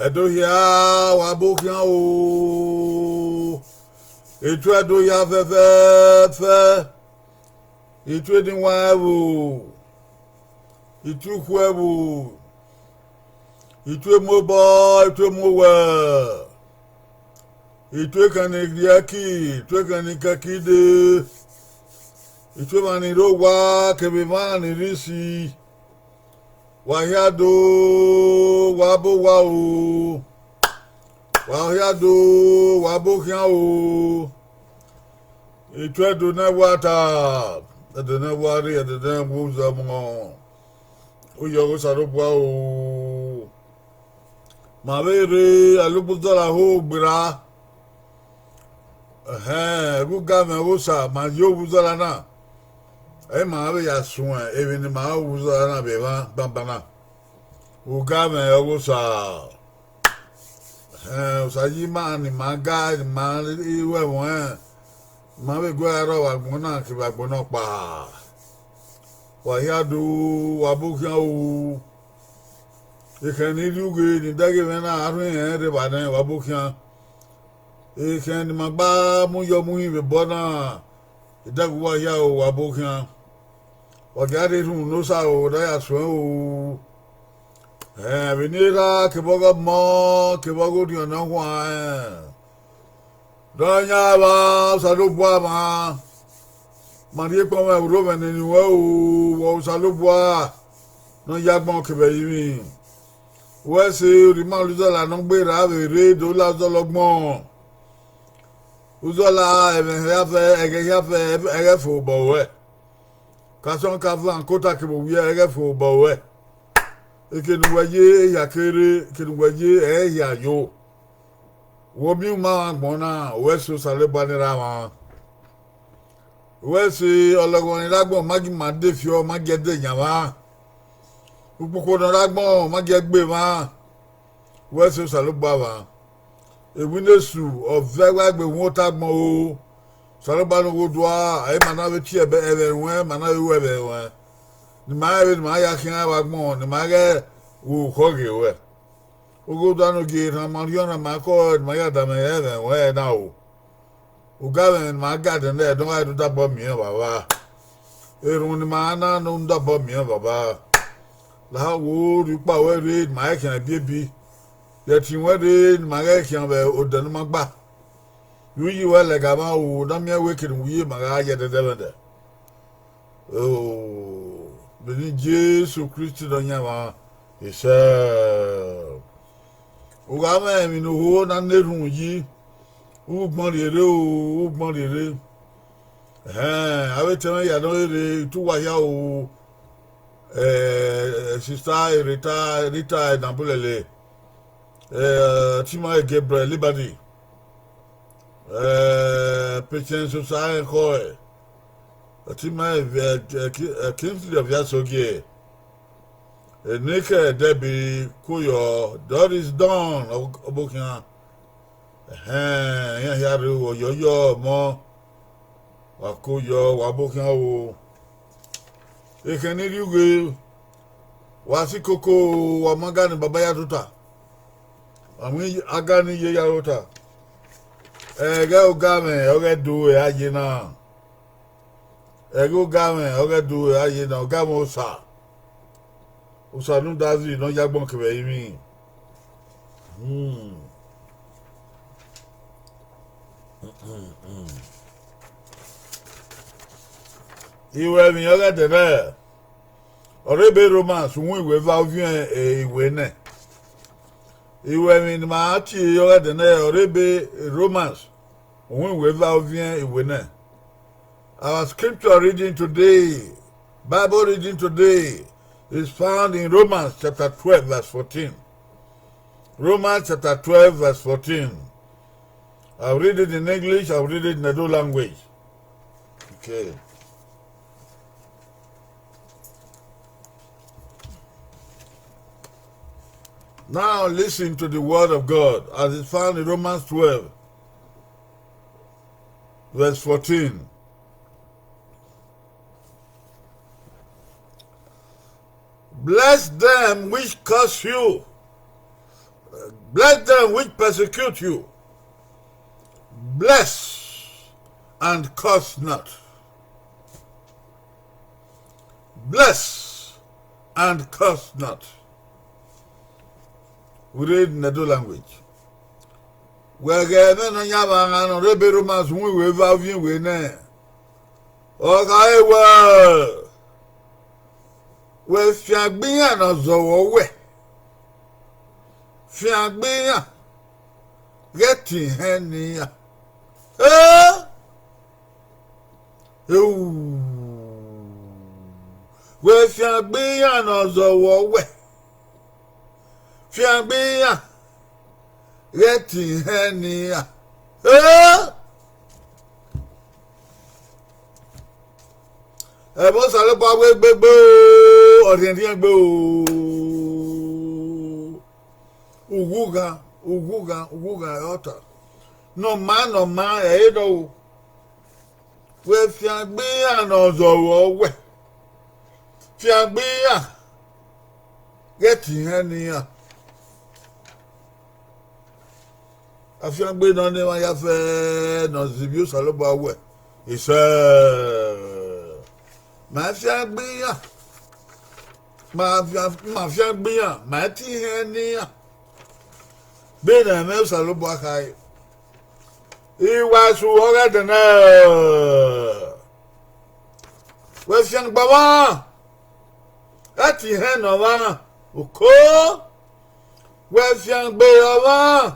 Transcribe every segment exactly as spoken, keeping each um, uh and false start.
Ẹdo hia, wa bu khian o. Etu Ẹdo hia fẹfẹfẹ. Etu eni wa ẹvbo, etu ikhuo ẹvbo, etu emu obọ, etu emu owẹ, etu ekhẹn ni rhie ẹki, etu ekhẹn ni kẹki dee, etu emwa ni rre owa kevbe emwa ni rre isi. Wa hia do, wa bu owa o. Wa hia do, wa bu khian o. Etu Ẹdo ne wa ta, Ẹdo ne wa rre, Ẹdo ne wa uzọmọ. Uyi ọghe Osanobua o. Ma vbe rre Alogbuzola ho gberra. Ẹhẹn, ẹghẹ ugamwẹ ọghe Osa ma ye Ovbuzola na, ẹ i ma vbe ya suẹn emwi ne ima Ovbuzola na vbe mwa banbanna. Ugamwẹ ọghe Osa. Ẹhẹn, Osa ye ima ne ima ga, ne ima ru ẹmwẹ ọnrẹn, ima vbe gu ẹre rrọọ vbe agbọn na kevbe agbọn nọkpa. Wa hia do, wa bu khian o. Ekhẹn ni rhie ughe ne idẹghe mwẹ na a rhuẹn rẹn rre evba nẹ, wa bu khian. Ekhẹn ne ima gba mu yọ mu hin vbe obọ na, idẹghe uwa hia o, wa bu khian. Wa gia rhie erhunmwu ne Osa o, ne a ya suẹn o. Ẹn, vbene erha kevbe ọghe ọmọ kevbe ọghe orhiọn ne ọ huanrẹn, ne ọ yan vba Osanobua mwa, ma rhie ekpọnmwẹ urho mwẹ ne eni ruẹn o, wẹ Osanobua ne ọ ya agbọn kevbe ẹrinmwi. Wẹ ẹse, urhi ima Alogbuzola ne ọ gberra vbe rre do la Alogbuzola ọgbọn. Alogbuzola, ẹmwẹ hia fẹ, ẹghẹ hia fẹ, ẹghẹ fo obọ ruẹ. Kasọn kavan kota kevbe owiẹ, ẹghẹ fo obọ ruẹ. Eke ne uwẹ ye ehia kere, eke ne uwẹ ye ẹ i hia yo. Wo miẹn uma vbe agbọn na, wẹ ẹse, Osanobua ne erha mwa. Wẹ ẹse, ọlọghọmwa ni rre agbọn, ma gie ima de fiọ, ma gie ẹdẹ yan mwa. Ukpokhuo ne ọ rre agbọn, ma gie ẹgbe mwa. Wẹ ẹse, Osanobua mwa. Ewinna Esu, ọ vẹ wa egbe wọn otọ agbọn o. Osanobua ne Oghodua, ẹ i ma na vbe tie ẹmwẹ ruẹn, ma na vbe ru ẹmwẹ ruẹn, ne ima rẹn vbene ima ya khian vbe agbọn, ne ima ghẹ ru okhọ ghe ruẹ. Oghodua ne ogie erhan ma rhiọn na ma kọ, ne ima ya danmwẹ ẹmwẹ ruẹn na o. Ugamwẹ ne ima ga dẹnẹ ne ọ gha do dabọ miẹn Ọvbavba. Erhunmwu ne ima na ne ọ dabọ miẹn Ọvbavba. La wo rhie ukpa ruẹ rre ne ima ghẹ khian ebiebi, rhie ẹtin ruẹn rre ne ima ghẹ khian vbe odẹ ne ima gba. Vbe uyi ruẹ lẹga mwa o, ne a miẹn wẹ eke ne uwu ye ma gha ye ẹdẹdẹmwẹdẹ. O, vbene Jesu Kristi Nọyaẹnmwa, isẹ. U gha mwẹ emwi ne oho na na erhunmwu yi, u gbọn rhie rre o, u gbọn rhie rre. Ẹhẹn, avbe etẹn mwẹ ya nọ rre, I tu uwa hia o, eh, Sister Rita, Rita Enabulele, eh, Tima Gabriel Liberty, eh, Patience Osaẹn Khọe, Tima, eh, eh, Ki-, eh, Kingsley Ọviasogie, Enike Debbie Koyo, Doris Don Ọ-, Ọbokhian. Ẹhẹn, iran hia rre o, ọyọyọ ọmọ, wa ko yọ, wa bu khian o. Ekhẹn ni rhie ughe, wa si koko, wa mu aga ne baba ya tota, wa mu aga ni ye ya tota. Ẹghẹ oga mwẹ, ọ ghẹ do ẹre a ye na. Ẹghẹ oga mwẹ, ọ ghẹ do ẹre a ye na, oga mwẹ Osa. Osa ne u da zẹ ne ọ ya agbọn kevbe ẹrinmwi. Hmm. Iwẹ emwi ọghe ẹdẹrẹ, ọ rre ebe Romans, uhunmwu iweva, uviẹn, eh, iwe nẹ. Iwẹ emwi ne ima tie ọghe ẹdẹrẹ, ọ rre ebe Romans, uhunmwu iweva, uviẹn iwe nẹ. Our scripture reading today, Bible reading today, is found in Romans chapter twelve, verse fourteen. Romans chapter twelve, verse fourteen. I'll read it in English, I'll read it in the Edo language. Okay. Now listen to the word of God as it's found in Romans twelve, verse fourteen. Bless them which curse you. Bless them which persecute you. Bless and curse not. Bless and curse not. We read in Edo language. Wẹ ghẹ ẹmwẹ ne ọ yan vbe aghan ne ọ rre ebe Roma zun iwe eva ovbi iwe nẹ, ọ khare wẹẹ, wẹ fiangbe iran ne ọ zọvbọ wẹ, fiangbe iran ghẹ tie ihẹn ne iran. Ẹ! Eu! Wẹ fiangbe iran ne ọ zọvbọ wẹ, fiangbe iran ghẹ tie ihẹn ne iran. Ẹ! Ẹmwẹ Osanobua wẹ gbegbe o, ọ rhiẹnrhiẹn gbe o. Ughughan, ughughan, ughughan ọre ọ ta. Ne ọ maa, ne ọ maa, ẹre nọ o. Wẹ fiangbe iran ne ọ zọvbọ wẹ, fiangbe iran ghẹ tie ihẹn ne iran. Afiangbe ne ọ na emwa ya fẹ ne ọ zẹ ivbi Osanobua wẹ, isẹ, ma fiangbe iran, ma fian-, ma fiangbe iran, ma tie ihẹn ne iran. Vbene ẹmwẹ Osanobua khare, I wa su ọghẹdẹ nẹ, wẹ fiangbe ọmwa, ghẹ tie ihẹn ne ọmwa, oko, wẹ fiangbe ọmwa,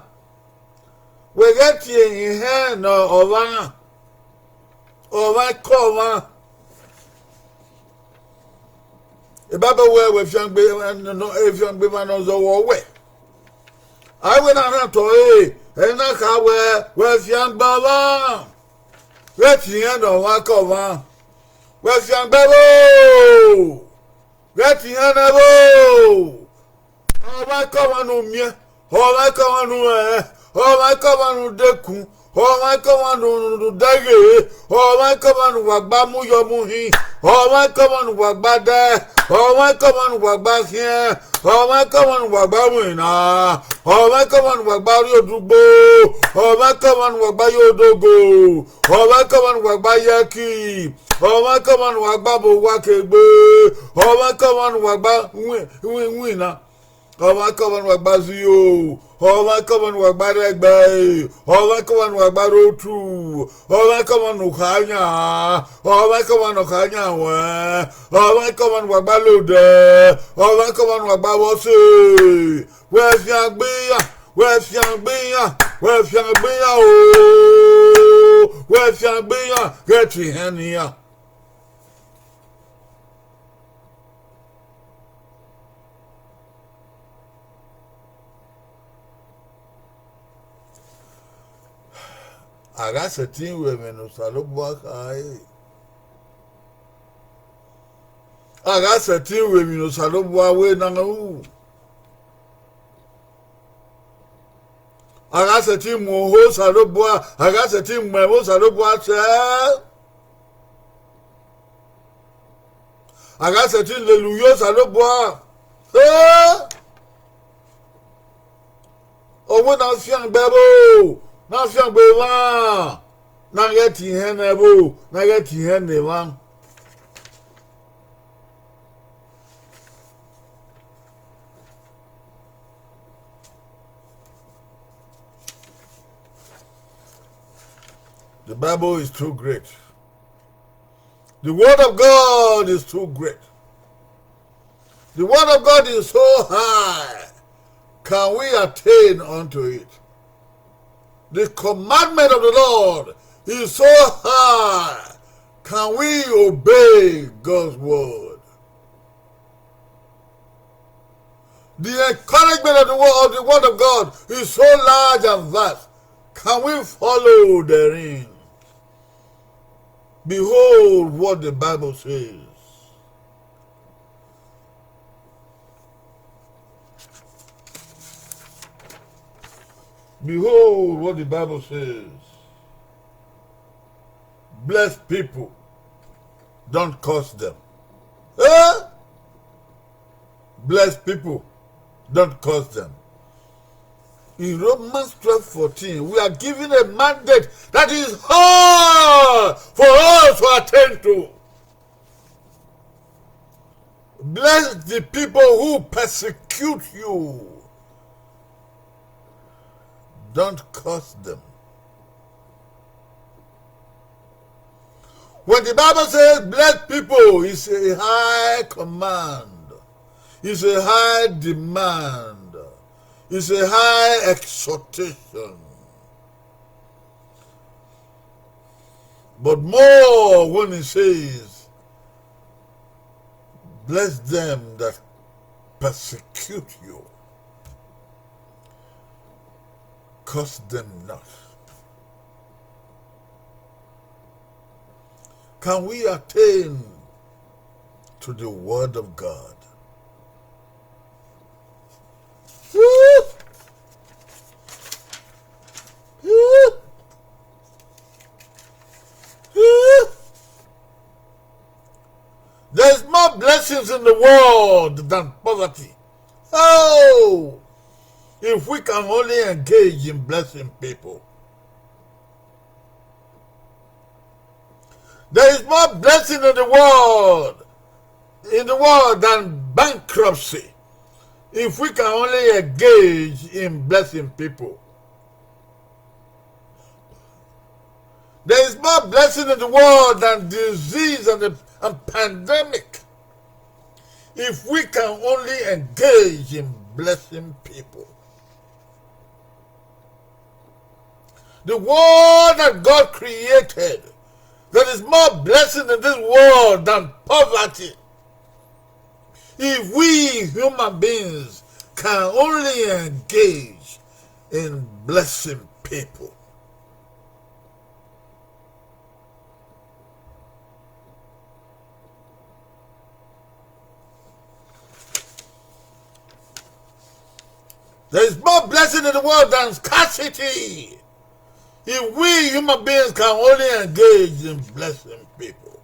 wẹ ghẹ tie ihẹn ne ọmwa, ọmwa ke ọmwa. Bible wẹẹ wẹ fiangbe, fiangbe emwa ne ọ zọvbọ wẹ. A wẹ na rhan otọ ẹre, ẹre na kha wẹẹ, wẹ fiangbe ọmwa, ghẹ tie ihẹn ne ọmwa ke ọmwa. Wẹ fiangbe ẹvbo, ghẹ tie ihẹn ne ẹvbo. Ọmwa ke ọmwa ne u miẹn, ọmwa ke ọmwa ne u rẹnrẹn, ọmwa ke ọmwa ne u dekun, ọmwa ke ọmwa ne u dẹghe, ọmwa ke ọmwa ne uwa gba mu yọ mu hin, ọmwa ke ọmwa ne uwa gba dẹ, ọmwa ke ọmwa ne uwa gba khiẹn, ọmwa ke ọmwa ne uwa gba winna, ọmwa ke ọmwa ne uwa gba rrie odugbo, ọmwa ke ọmwa ne uwa gba ye odogo, ọmwa ke ọmwa ne uwa gba ye ẹki, ọmwa ke ọmwa ne uwa gba bu owa ke egbe, ọmwa ke ọmwa ne uwa gba win-, win-, winna. Ọmwa ke ọmwa ne uwa gba zẹ iyo, ọmwa ke ọmwa ne uwa gba rre ẹgbẹe, ọmwa ke ọmwa ne uwa gba rre otu, ọmwa ke ọmwa ne u kha yan, ọmwa ke ọmwa ne ọ kha yan ruẹn, ọmwa ke ọmwa ne uwa gba la odẹ, ọmwa ke ọmwa ne uwa gba vbe ọse. Wẹ fiangbe iran, wẹ fiangbe iran, wẹ fiangbe iran o, wẹ fiangbe iran, ghẹ tie ihẹn ne iran. A gha sẹtin ru ẹmwẹ ne Osanobua khare. A gha sẹtin ru emwi ne Osanobua wẹ ne a ru. A gha sẹtin mu oho Osanobua, a gha sẹtin mu ẹmwẹ Osanobua sẹ. A gha sẹtin lele uyi Osanobua. Ẹ! Ọ wẹ ne a fiangbe ẹvbo, ne a fiangbe emwa, ne a ghẹ tie ihẹn ne ẹvbo, ne a ghẹ tie ihẹn ne emwa. The Bible is too great. The word of God is too great. The word of God is so high. Can we attain unto it? The commandment of the Lord is so high. Can we obey God's word? The encouragement of the word, of the word of God is so large and vast. Can we follow therein? Behold what the Bible says. Behold what the Bible says. Bless people, don't curse them. Eh? Bless people, don't curse them. In Romans twelve fourteen, we are given a mandate that is hard for us to attain to. Bless the people who persecute you. Don't curse them. When the Bible says bless people, it's a high command, it's a high demand, it's a high exhortation. But more when he says, bless them that persecute you, curse them not. Can we attain to the word of God? Woo! Woo! Woo! There's more blessings in the world than poverty. Oh, if we can only engage in blessing people. There is more blessing in the world, in the world than bankruptcy, if we can only engage in blessing people. There is more blessing in the world than disease and, and pandemic, if we can only engage in blessing people. The world that God created, there is more blessing in this world than poverty. If we human beings can only engage in blessing people. There is more blessing in the world than scarcity. If we human beings can only engage in blessing people.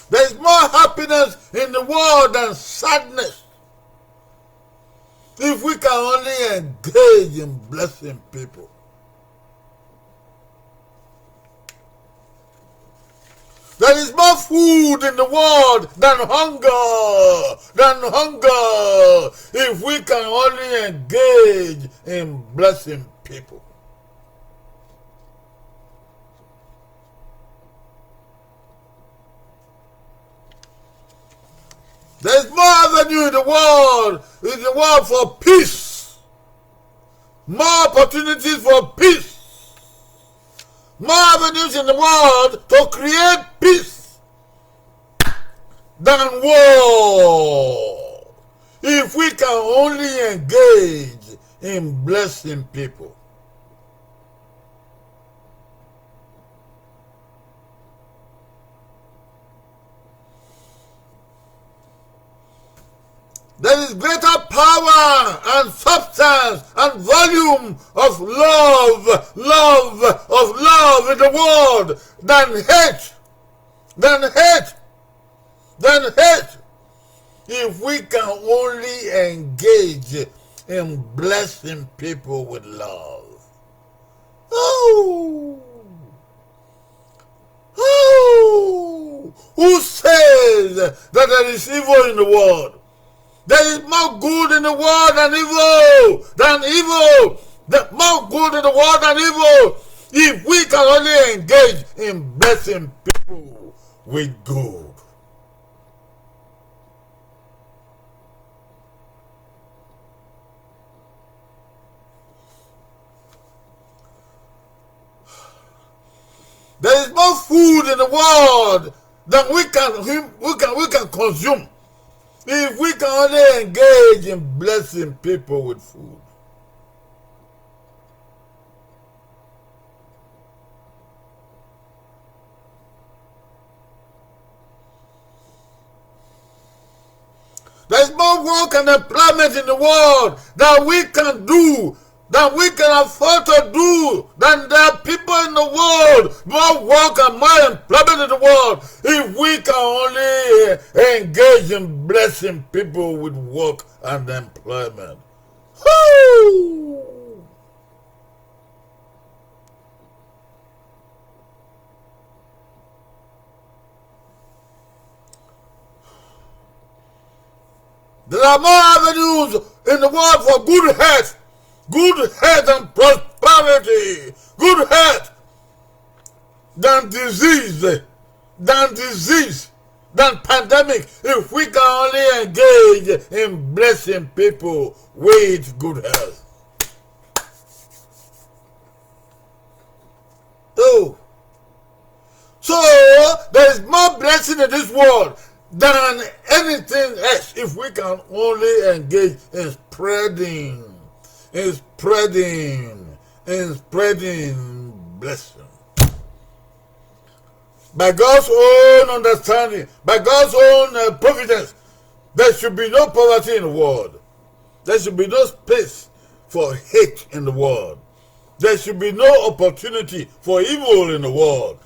There is more happiness in the world than sadness. If we can only engage in blessing people. There is more food in the world than hunger, than hunger. If we can only engage in blessing people. There is more avenue in the world, in the world for peace. More opportunities for peace. More avenues in the world to create peace than war. If we can only engage in blessing people. There is greater power and substance and volume of love, love, of love in the world than hate, than hate, than hate. If we can only engage in blessing people with love. Oh! Oh! Who says that there is evil in the world? There is more good in the world than evil, than evil. There's more good in the world than evil. If we can only engage in blessing people with good. There is more food in the world than we can, we can, we can consume. If we can only engage in blessing people with food. There is more work and employment in the world that we can do than we can afford to do, than there are people in the world, more work and more employment in the world, if we can only engage in blessing people with work and employment. Whew! There are more avenues in the world for good health, good health and prosperity, good health than disease, than disease, than pandemic, if we can only engage in blessing people with good health. Oh. So, there is more blessing in this world than anything else if we can only engage in spreading, in spreading, in spreading blessing. By God's own understanding, by God's own uh, providence, there should be no poverty in the world. There should be no space for hate in the world. There should be no opportunity for evil in the world.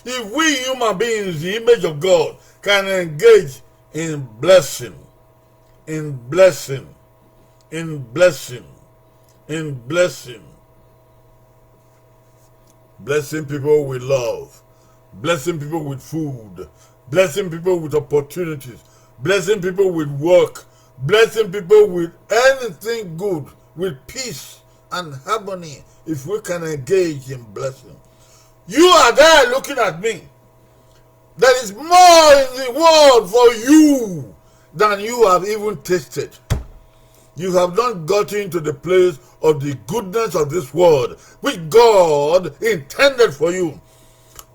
If we human beings, the image of God, can engage in blessing, in blessing, in blessing, in blessing, blessing people with love, blessing people with food, blessing people with opportunities, blessing people with work, blessing people with anything good, with peace and harmony, if we can engage in blessing. You are there looking at me. There is more in the world for you than you have even tasted. You have not gotten to the place of the goodness of this world, which God intended for you.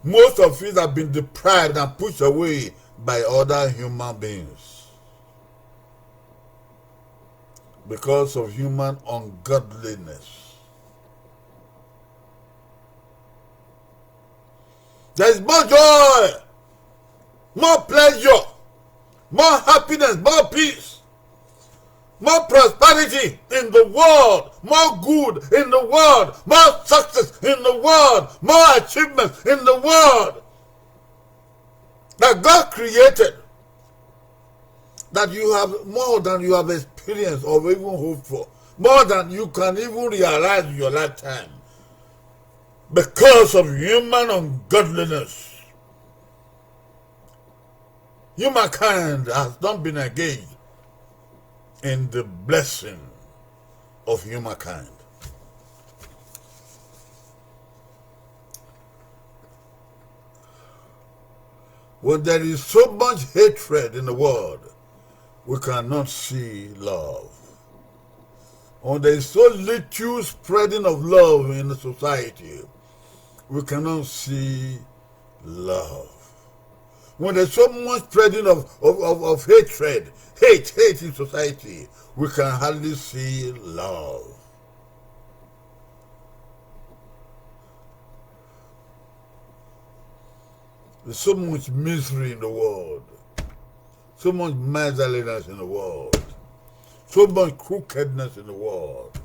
Most of it have been deprived and pushed away by other human beings because of human ungodliness. There is more joy, more pleasure, more happiness, more peace, more prosperity in the world, more good in the world, more success in the world, more achievements in the world that God created, that you have more than you have experienced or even hoped for, more than you can even realize in your lifetime, because of human ungodliness. Humankind has not been engaged in the blessing of humankind. When there is so much hatred in the world, we cannot see love. When there is so little spreading of love in the society, we cannot see love. When there's so much spreading of, of, of, of hatred, hate, hate in society, we can hardly see love. There's so much misery in the world, so much miserliness in the world, so much crookedness in the world,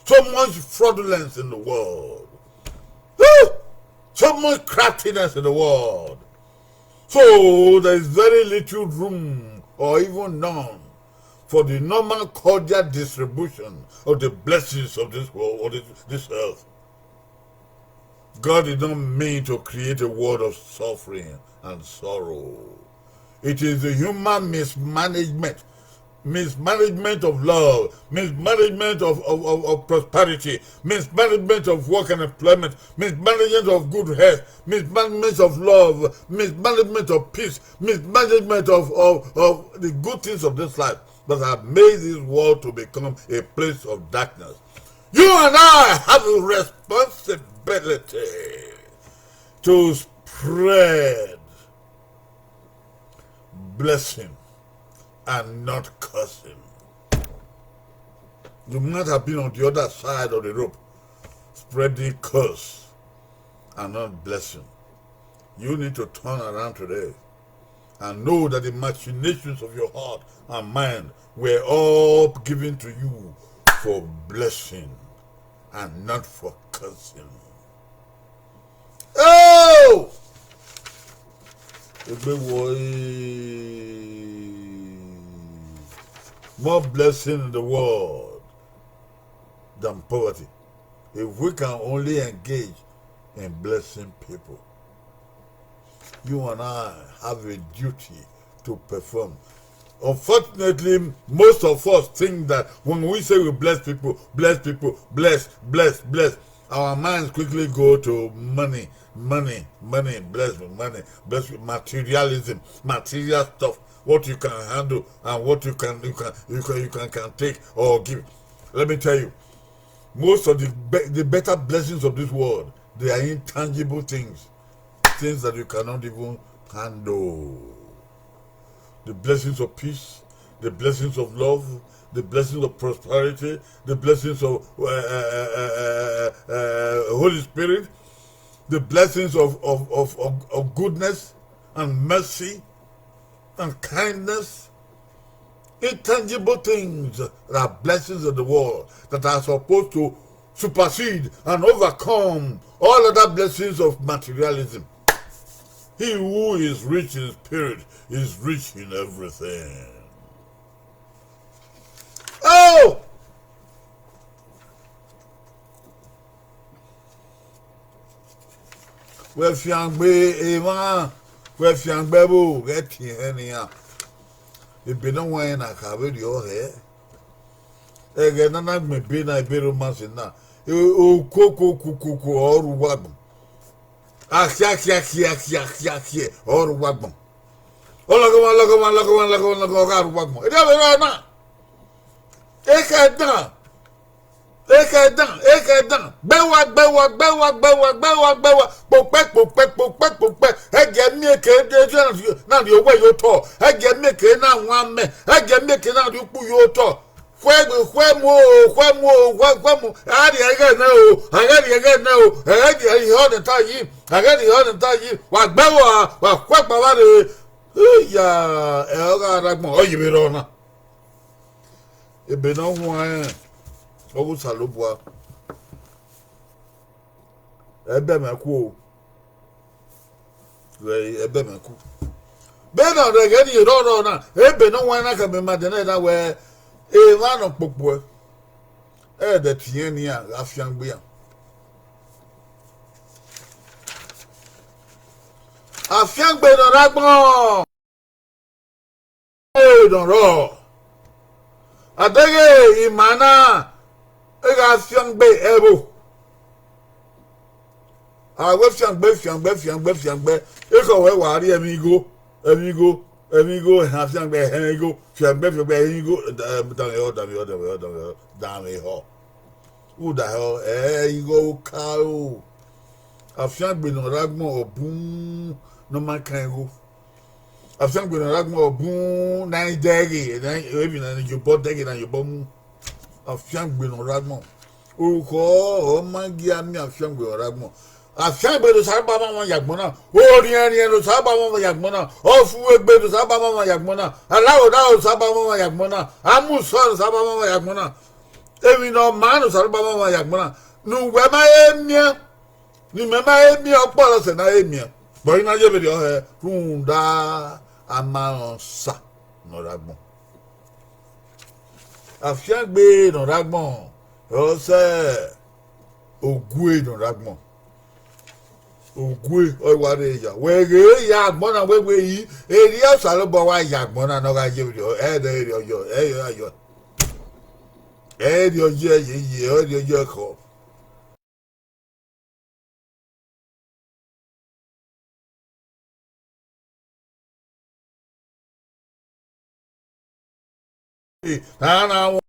so much fraudulence in the world, whew! So much craftiness in the world. So there is very little room or even none for the normal cordial distribution of the blessings of this world, or this, this earth. God did not mean to create a world of suffering and sorrow. It is the human mismanagement, mismanagement of love, mismanagement of, of, of, of prosperity, mismanagement of work and employment, mismanagement of good health, mismanagement of love, mismanagement of peace, mismanagement of, of, of the good things of this life that have made this world to become a place of darkness. You and I have a responsibility to spread blessing and not cursing. You might have been on the other side of the rope, spreading curse and not blessing. You need to turn around today and know that the machinations of your heart and mind were all given to you for blessing and not for cursing. Oh! Egbe wọ, eh, more blessing in the world than poverty. If we can only engage in blessing people, you and I have a duty to perform. Unfortunately, most of us think that when we say we bless people, bless people, bless, bless, bless, our minds quickly go to money, money, money, bless me, money, bless me, materialism, material stuff, what you can handle and what you can, you can, you can, you can, can take or give. Let me tell you, most of the be-, the better blessings of this world, they are intangible things, things that you cannot even handle. The blessings of peace, the blessings of love, the blessings of prosperity, the blessings of, uh, uh, uh, uh, uh, Holy Spirit, the blessings of, of, of, of, of goodness and mercy and kindness, intangible things that are blessings of the world that are supposed to supersede and overcome all other blessings of materialism. He who is rich in spirit is rich in everything. Oh! Wẹ fiangbe emwa, wẹ fiangbe ẹvbo ghẹ tie ẹn nian. Ebe ne ọ wan na kha vberriọ hẹ. Ẹghẹ ne a na gbẹn ebe na, ebe romance na, e, okoko kukuku ọ rre uwu agbọn. Akhiakhiakhiakhiakhiakhiẹ ọ rre uwu agbọn. Ọ lọghọmwa, lọghọmwa, lọghọmwa, lọghọmwa, lọghọmwa, ọ gha rre uwu agbọn. Erriọ vbe erha na. Ekhẹ dan. Ekhẹ dan, ekhẹ dan, gbẹwa, gbẹwa, gbẹwa, gbẹwa, gbẹwa, gbẹwa, kpokpẹ, kpokpẹ, kpokpẹ, kpokpẹ, ẹgiẹ miẹn ke na rhie owẹ ye otọ, ẹgiẹ miẹn ke na wan amẹ, ẹgiẹ miẹn ke na rhie ukpu ye otọ. Khuẹ, khuẹ mu o, khuẹ mu o, khuẹ, khuẹ mu, a rhie ẹghẹ nẹ o, a ghẹ rhie ẹghẹ nẹ o, ẹ ghẹ rhie ihọ ne ta yi, a ghẹ rhie ihọ ne ta yi, wa gbẹwa, wa khuẹ kpao vba rre, iya, ẹ ọ gha rre agbọn, ọ yi vbe rrọọ na. Ebe ne ọ huanrẹn, ọ ghe Osanobua, ẹbẹ mwẹ ku o, ẹbẹ mwẹ ku. Vbene ọ rre ẹghẹ ni rrọọ rrọọ na, ebe ne ọ huanrẹn na khama ima ẹdẹ na wẹẹ, emwa ne ọ kpokpo ẹre, ẹdẹ tie ẹn nian gha fiangbe iran. Afiangbe ne ọ rre agbọn. Nọ rrọọ. A deghẹ ima na, e gha fiangbe ẹvbo. A wẹ fiangbe, fiangbe, fiangbe, fiangbe. Ekhọe wẹ wa rrie ẹmwẹ igho, ẹmwẹ igho, ẹmwẹ igho, ẹhẹn afiangbe, ẹhẹn igho, fiangbe, fiangbe, ẹhẹn igho, danmwehọ, danmwehọ, danmwehọ, danmwehọ, danmwehọ. Udaehọ, ẹ igho okaro. Afiangbe ne ọ rre agbọn ọ bun ne ọ ma kan igho. Afiangbe ne ọ rre agbọn ọ bun ne a i dẹghe, ne a i, emwi ne a i ye obọ dẹghe ne a ye obọ mu. Afiangbe ne ọ rre agbọn. Orukhọ ọ ma gie a miẹn afiangbe ne ọ rre agbọn. Afiangbe ne Osanobua ma mwẹ ya agbọn na. Orhiẹnrhiẹn ne Osanobua ma mwẹ ya agbọn na. Ọfumwegbe ne Osanobua ma mwẹ ya agbọn na. Alaghodagho ne Osanobua ma mwẹ ya agbọn na. Amusọ ne Osanobua ma mwẹ ya agbọn na. Emwi ne ọ maa ne Osanobua ma mwẹ ya agbọn na. Ne uwẹ ma he miẹn. Ne imẹ ma he miẹn, ọkpọlọ sẹ ne a he miẹn. But I na ye vberriọ hẹ, rhunmwuda a ma rẹn Osa ne ọ rre agbọn. Afiangbe ne ọ rre agbọn, ọ sẹ ogue ne ọ rre agbọn. Ogue, ọ wa rre ya. Wẹ ghe ya agbọn na, wẹ wẹ yi, erriọ Osanobua wa ya agbọn na ne ọ gha ye vberriọ, ẹ dẹ erriọ yọ, ẹ yọ ya yọ. Ẹ erriọ yọ, ẹ ye ye, ẹ erriọ yọ ẹkhọ. Rana wọn.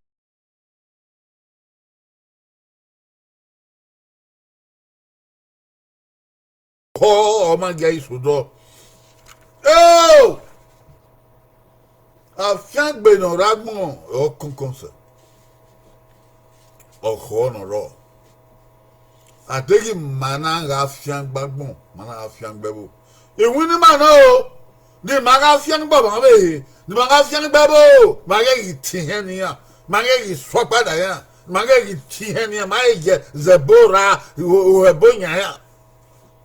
Kọ ọ ma gie isodọ. Oh! Afiangbe ne ọ rre agbọn, ọ kọnkọn sẹ. Ọkhọ ne ọ rrọọ. A deghẹ ima na gha fiangbe agbọn, ma na gha fiangbe ẹvbo. Iwinna ima nọ o, ne ima gha fiangbe ọmwa ọvbehe, ne ima gha fiangbe ẹvbo, ma ghẹ ghi tie ihẹn ne iran, ma ghẹ ghi sẹ ọkpa da iran. Ma ghẹ ghi tie ihẹn nian, ma he ye zẹ ẹbo ra, uhẹ ẹbo yan iran.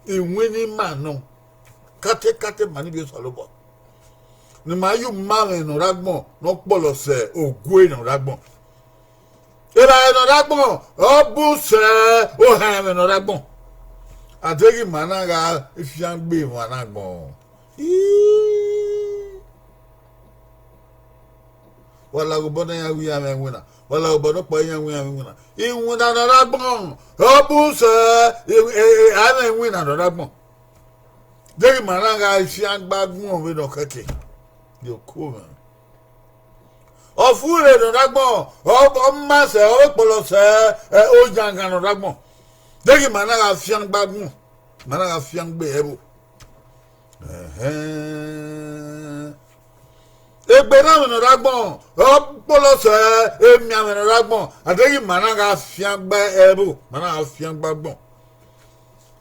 Iwinna ima nọ, katekate ma ni biẹ Osanobua, ne ima ye uma mwẹ ne ọ rre agbọn ne ọ kpọlọ sẹ ogue ne ọ rre agbọn. Evbare ne ọ rre agbọn, ọ bu sẹ ohan ẹmwẹ ne ọ rre agbọn. A deghẹ ima na gha fiangbe emwa ne agbọn. Ii. Wa la obọ ne iran ru iran mwẹ iwinna, wa la obọ nọkpa iran ru iran mwẹ iwinna. Iwinna ne ọ rre agbọn, ọ bu sẹ, a mwẹ iwinna ne ọ rre agbọn. Deghẹ ima na gha fiangbe agbọn vbene ọ khẹke, ye oko mwẹ. Ọfure ne ọ rre agbọn, ọ ma sẹ, ọ vbe kpọlọ sẹ, oyanghan ne ọ rre agbọn. Deghẹ ima na gha fiangbe agbọn, ima na gha fiangbe ẹvbo. Ẹhẹn. Egbe na mwẹ ne ọ rre agbọn, ọ kpọlọ sẹ emianmwẹ ne ọ rre agbọn, a deghẹ ima na gha fiangbe ẹvbo, ima na gha fiangbe agbọn.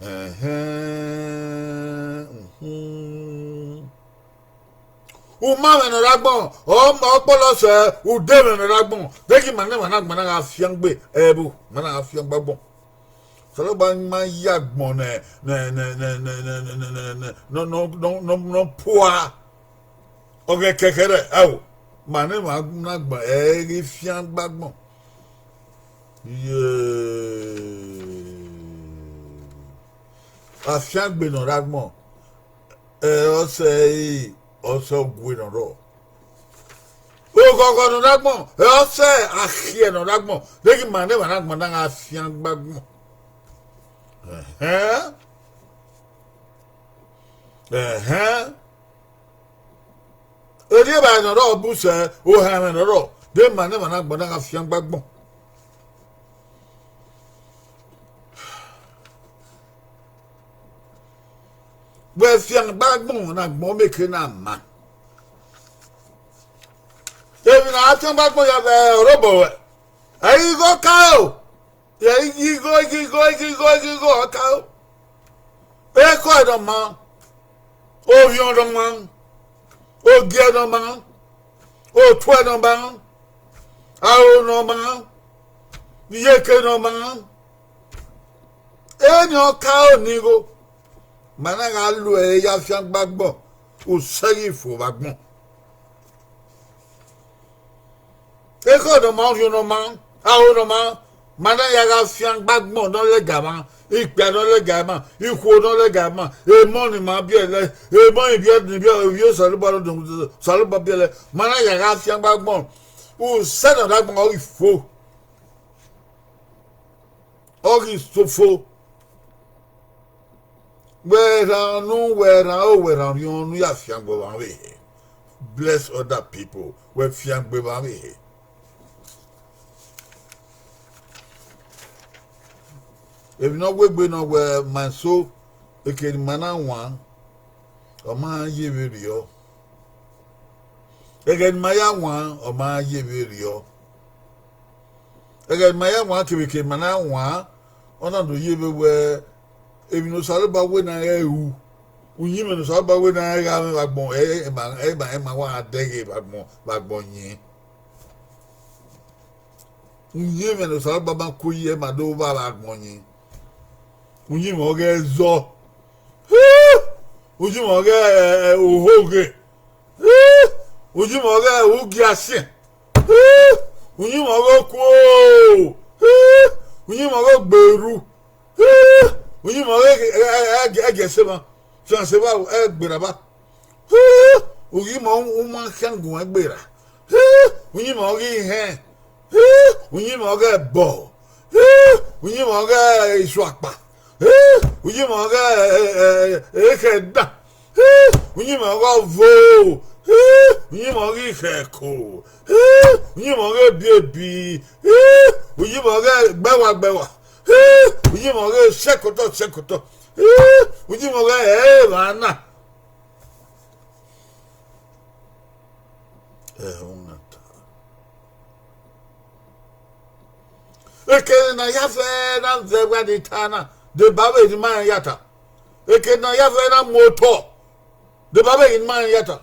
Ẹhẹn. Uma mwẹ ne ọ rre agbọn, ọ kpọlọ sẹ ude mwẹ ne ọ rre agbọn, deghẹ ima ne emwa na gha fiangbe ẹvbo, ima na gha fiangbe agbọn. Osanobua ma ya agbọn ne, ne, ne, ne ọ pua. Ọ ghẹ kẹkẹrẹ, ao, ma ne emwa na gba ẹ ghi fiangbe agbọn. Ye, afiangbe ne ọ rre agbọn, ẹ, ọ sẹ ẹre, ọ sẹ ogue ne ọ rrọọ. Oghọghọ ne ọ rre agbọn, ẹ, ọ sẹ akhiẹ ne ọ rre agbọn, deghẹ ima ne emwa na gba na gha fiangbe agbọn. Ẹhẹn. Ẹhẹn. Erriọ evbare ne ọ rrọọ bu sẹ ohan ẹmwẹ ne ọ rrọọ, de ima ne emwa na gba na gha fiangbe agbọn. Wẹ fiangbe agbọn ne agbọn mieke na ma. Emwi ne a fiangbe agbọn ya vbe ọre obọ ruẹ, ẹ i ghe okaro. Ẹ i ghe igho, igho, igho, igho, igho, igho, okaro. Ekhọe ne ọ maa, orhiọn ne ọ maa, ogiẹ ne ọ maa, otuẹ ne ọ maa, aro ne ọ maa, iyeke ne ọ maa. Emwi okaro ne igho, ma na gha lo ẹre ya fiangbe agbọn, usẹ ghi fo vbe agbọn. Ekhọe ne ọ maa, orhiọn ne ọ maa, aro ne ọ maa, ma na ya gha fiangbe agbọn ne ọ lẹga mwa, ikpia ne ọ lẹga ima, ikhuo ne ọ lẹga ima, emọ ne ima biẹlẹ, emọ ni biẹ, ni biẹ, ovbi Osanobua ne ọ dọn, Osanobua biẹlẹ, ma na ya gha fiangbe agbọn. Usẹ ne ọ rre agbọn ọ ghi fo. Ọ ghi sofo. Wẹ rhan unu, wẹ rhan aro, wẹ rhan orhiọn, ne u ya fiangbe emwa vbe hẹ. Bless other people, wẹ fiangbe emwa vbe hẹ. Emwi ne ọ wegbe nọ wẹ ma eso, eke ne ima na wan, ọ ma ye vberriọ. Ẹghẹ ne ima ya wan, ọ ma ye vberriọ. Ẹghẹ ne ima ya wan, kevbe eke ne ima na wan, ọ na do ye vbe wẹ emwi ne Osanobua wẹ ne a ru, uyinmwẹ ne Osanobua wẹ ne a gha mwẹ vbe agbọn, ẹ, ẹ ma, ẹ ma, ẹ ma wa dẹghe vbe agbọn, vbe agbọn yin. Uyinmwẹ ne Osanobua ma ku yi, ẹ ma do vba vbe agbọn yin. Uyinmwẹ ọghe ẹzọ, uyinmwẹ ọghe, ẹ, ohoghe, uyinmwẹ ọghe ugiasiẹn, uyinmwẹ ọghe okuo, uyinmwẹ ọghe ogberu, uyinmwẹ ọghe ẹgiẹse emwa, fianse evba, ẹgberra ba. Uyinmwẹ uma khian gu ẹgberra. Uyinmwẹ ọghe ihẹn. Uyinmwẹ ọghe ẹbọ. Uyinmwẹ ọghe isuakpa. Uyinmwẹ ọghe ekhẹdan. Uyinmwẹ ọghe ọvo. Uyinmwẹ ọghe ikhẹko. Uyinmwẹ ọghe ebiebi. Uyinmwẹ ọghe gbẹwagbẹwa. Uyinmwẹ ọghe sẹkotọ sẹkotọ. Uyinmwẹ ọghe ẹre emwa na. Ẹhunmwuda. Eke ne a ya fẹ na zẹ ẹwa ni ta na, deba vbe ne ima rẹn ya ta. Eke ne a ya fẹ na mu otọ, deba vbe ne ima rẹn ya ta.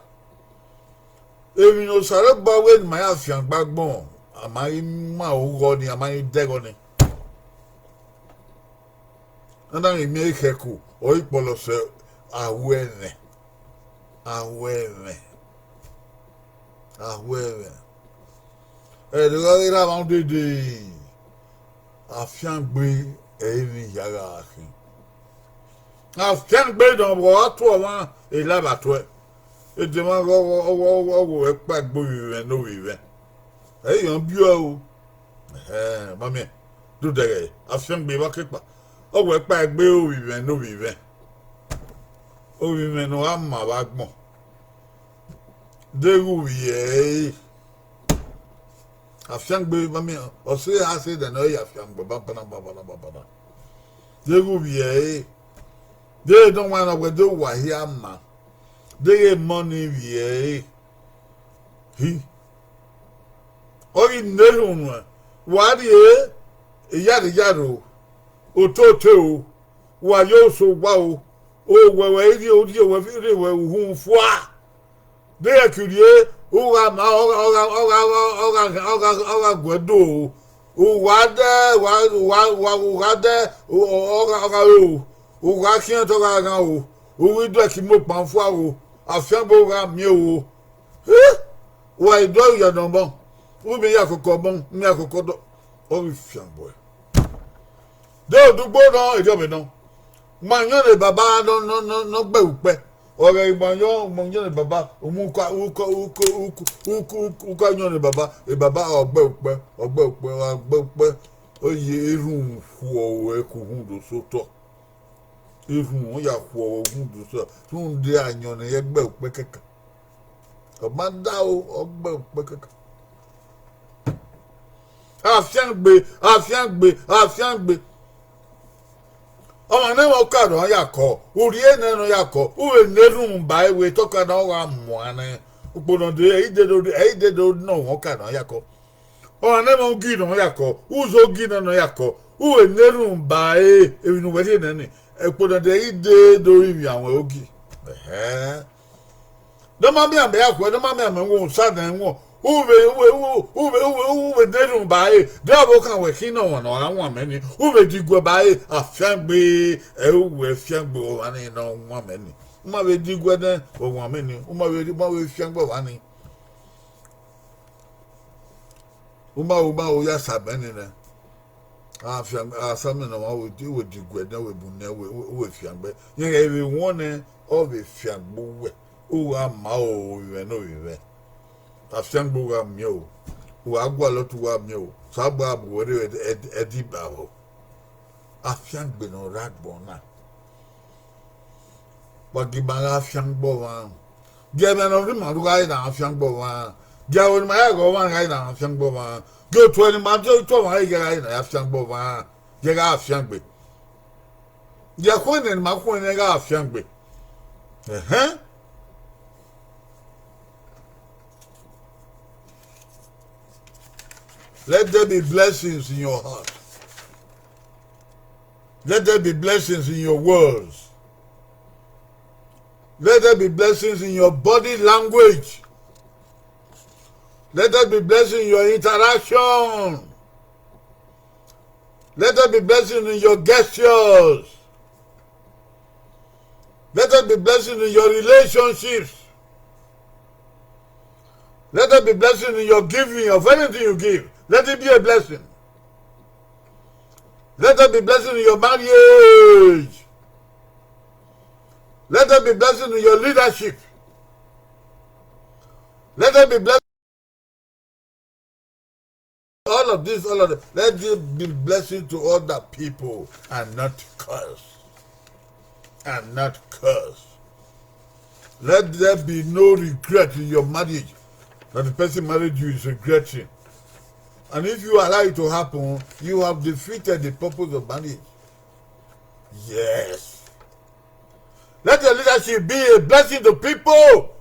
Emwi ne Osanobua wẹ ne ima ya fiangbe agbọn, a ma ghi ma oghọ ni, a ma ghi dẹghọ ni. A na ghi miẹn ekhẹko, ọ i kpọlọ sẹ ahu ẹmwẹ, ahu ẹmwẹ, ahu ẹmwẹ. Ẹdẹ gha ghi rre amwa dede, afiangbe ẹre emwi hia gha khin. Afiangbe ne ọ vbe tuẹ ọmwa, ela vbe tuẹ. Edemwa ọghe, ọghe, ọghe, ọghe ẹkpa egbe ovbi mwẹ ne ovbi mwẹ. Ẹ i yan biẹ o. Ẹhẹn, ma miẹn. Dodẹ ghẹ, afiangbe vbe akekpa. Ọ wẹ ẹkpa egbe ovbi mwẹ ne ovbi mwẹ. Ovbi mwẹ ne ọ gha ma vbe agbọn. Deghẹ u vbiẹ ẹre. Afiangbe, ma miẹn, ọ sẹ a sẹ dẹ ne ọ ya afiangbe, banbanna, banbanna, banbanna. Deghẹ u vbiẹ ẹre. Deghẹ ne ọmwa na wẹ de uwa hia ma. Deghẹ emọ ni vbiẹ ẹre. Hi. Ọ ghi na erhunmwu nuẹn, wa rrie iyare iyaro, otote o, wa ye oso owa o, owẹ wẹ i rrie, u rrie, wẹ i rrie wẹ uhunmwu fua. Deghẹ ke u rrie, u gha ma, ọ gha, ọ gha, ọ gha, ọ gha, ọ gha, ọ gha, ọ gha guẹ do o. U gha dẹ, u gha, u gha, u gha, u gha dẹ, ọ, ọ gha, ọ gha ro o. U gha khian te ọ gha ghan o. U ghi do ẹki mu okpan fua o. Afiangbe u gha miẹn o. Wa i do ya ne ọmọ, u miẹn ya koko ọmọ, u miẹn ya koko ọdọ, ọ ghi fiangbe. De odugbo nọ, erriọ mwẹ nọ. Ma yọn ne baba nọ, nọ, nọ, nọ gbe ukpẹ. Ọ ghẹ ma yọn, ma yọn ne baba, u mu uka, uka, uka, uka, uka, uka yọn ne baba, e baba ọ gbe ukpẹ, ọ gbe ukpẹ, ọ gbe ukpẹ. Ọ ye erhunmwu khuọ ruẹ ke uhunmwu do sẹ otọ. Erhunmwu ọ ya khuọ ruẹ uhunmwu do sẹ otọ. Rhunmwuda ayọn ne ọ gbe ukpẹ kẹkan. Ọ ma da o, ọ gbe ukpẹ kẹkan. Afiangbe, afiangbe, afiangbe. Ọmwa ne ẹmwẹ ọka nọ ya kọ, u rhie nẹ nọ ya kọ, u vbe ne erhunmwu ba ẹre wẹ te ọka na ọ gha muan nẹ. Ukpo nọ dee, ẹ i dee do, ẹ i dee do nọ mwẹ ọka nọ ya kọ. Ọmwa ne ẹmwẹ ogi nọ ya kọ, u zẹ ogi nẹ nọ ya kọ, u vbe ne erhunmwu ba ẹre, emwi ne uwẹ rhie nẹ ni, ukpo nọ dee, ẹ i dee do rinmwian mwẹ ogi. Ẹhẹn. Ne ọ ma miẹn amẹ ya khuẹ, ne ọ ma miẹn amẹ wọn, osa nẹ wọn. U vbe, u vbe, u vbe, u vbe, u vbe, u vbe ne erhunmwu ba ẹre, de ọvbokhan wẹ khin ne ọmwa ne ọ gha wan mẹ ni, u vbe diguẹ ba ẹre, afiangbe, ẹ i wẹ fiangbe ọmwa ni ne ọ wan mẹ ni. U ma vbe diguẹ nẹ, ọ wan mẹ ni, u ma vbe, u ma vbe fiangbe ọmwa ni. U ma, u ma, u ya sa mẹ ni nẹ. Afiangbe, asammẹ ne ọmwa, u vbe di, u vbe diguẹ nẹ, u vbe bu nẹ, u vbe, u vbe fiangbe. Rẹn ghẹ vbe wọn nẹ, ọ vbe fiangbe uwẹ. U gha ma o, ovbi mwẹ ne ovbi mwẹ. Afiangbe u gha miẹn o. U gha gualọ te u gha miẹn o. Osanobua bu uwẹ rre ẹdi, ẹdi, ẹdi ba vbo. Afiangbe ne ọ rre agbọn na. Wa gie ima gha fiangbe ọmwa. Gie ẹmwẹ ne ọ rre ima ru gha re ne a fiangbe ọmwa. Gie aro ne ima ya ghe ọmwa gha re ne a fiangbe ọmwa. Gie otuẹ ne ima die otọ ọmwa gha re ne a ya fiangbe ọmwa. Gie gha fiangbe. Gie ẹkhuẹnnẹ ne ima khuẹnnẹ gha fiangbe. Ẹhẹn. Let there be blessings in your heart. Let there be blessings in your words. Let there be blessings in your body language. Let there be blessing in your interaction. Let there be blessing in your gestures. Let there be blessing in your relationships. Let there be blessing in your giving, of anything you give. Let it be a blessing. Let there be blessing in your marriage. Let there be blessing in your leadership. Let there be blessing. All of this, all of them, let it be blessing to other people and not curse. And not curse. Let there be no regret in your marriage that the person married you is regretting. And if you allow it to happen, you have defeated the purpose of marriage. Yes. Let your leadership be a blessing to people.